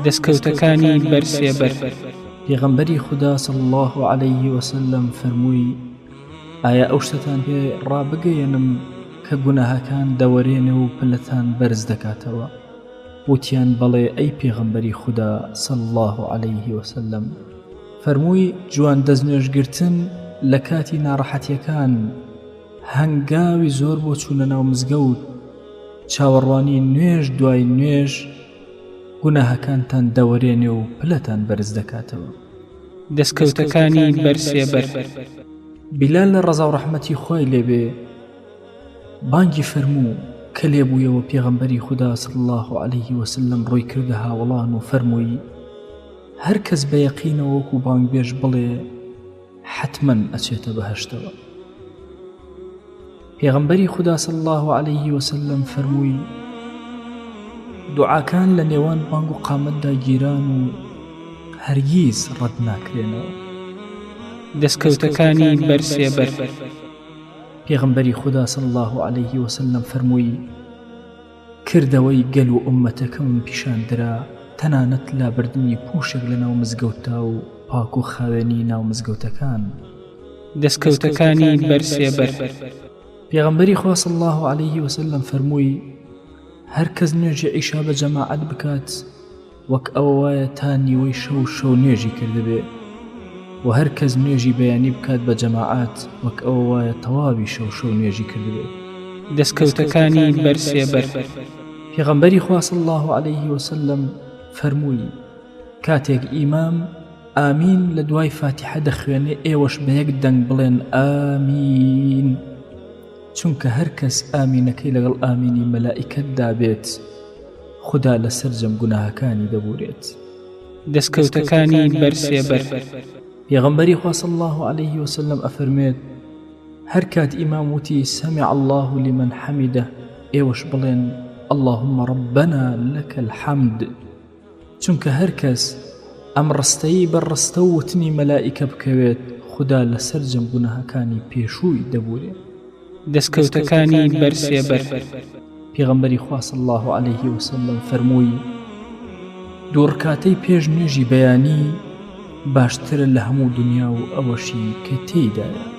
دەستکەوتەکانی بەر سێبەر. پێغەمبەری خودا صلی اللە علیه وسلم فەرمووی، ئایا ئەو شتەتان پێ ڕابگەیەنم کە گوناهەکان دەوەرێنێ و پلەتان بەرز دەکاتەوە؟ وتیان بەڵێ ئەی پێغەمبەری خودا صلی اللە علیه وسلم. فەرمووی، جوان دەستنوێژگرتن لە کاتی ناڕەحەتیەکان، هەنگاوی زۆر بۆ چوونە ناو مزگەوت، چاوەڕوانی نوێژ دوای نوێژ گوناهەکانتان دەوەرێنێ و پلەتان بەرز دەکاتەوە. دەستکەوتەکانی بەر سێبەر. بیلال لە ڕەزا و ڕەحمەتی خوای لێ بێ بانگی فەرموو کە لێ بوویەوە پێغەمبەری خودا صلی اللە علیه وسلم ڕووی کردە هاوەڵان و فەرمووی هەر کەس بە یەقینەوە وەکو بانگبێژ بڵێ حەتمەن ئەچێتە بەهەشتەوە. پێغەمبەری خودا صلی اللە علیه وسلم فەرمووی دوعاکان لە نێوان بانگ و قامەتدا گیران و هەرگیز ڕەت ناکرێنەوە. دەستکەوتەکانی بەر سێبەر. پێغەمبەری خودا صلی اللە علیه وسلم فەرمووی کردەوەی گەل و ئوممەتەکەمم پیشان درا تەنانەت لابردنی پوشێک لە ناو مزگەوتدا و پاک و خاوێنی ناو مزگەوتەکان. دەستکەوتەکانی بەر سێبەر. پێغەمبەری خوا صلی اللە علیه وسلم فەرمووی هەر کەس نوێژی عیشا بە جەماعەت بکات وەک ئەوە وایە تا نیوەی شەو شەو نوێژی کردبێ و هەر کەس نوێژی بەیانی بکات بە جەماعەت وەک ئەوە وایە تەواوی شەو شەو نوێژی کردبێ. دەستکەوتەکانی بەر سێبەر. پێغەمبەری خوا صلی اللە علیه وسلم فەرمووی کاتێک ئیمام ئامین لە دوای فاتیحە دەخوێنێ ئێوەش بە یەک دەنگ بڵێن ئامین چونکە هەر کەس ئامینەکەی لەگەڵ ئامینی مەلائیکەتدا بێت خودا لە سەرجەم گوناهەکانی دەبورێت. دەستکەوتەکانی بەر سێبەر. پێغەمبەری خوا صلی اللە علیه وسلم ئەفەرموێت هەر کات ئیمام وتی سمع اللە لمن حمده ئێوەش بڵێن اللهم ربنا لك الحمد چونکە هەر کەس ئەم ڕستەی بەر ڕستە و وتنی مەلائیکە بکەوێت خودا لە سەرجەم گوناهەکانی پێشووی دەبورێ. دەستکەوتەکانی بەر سێبەر. پێغەمبەری خوا صلی اللە علیه وسلم فەرمووی دوو ڕکاتەی پێش نوێژی بەیانی باشترە لە هەموو دنیا و ئەوەشی کە تێیدایە.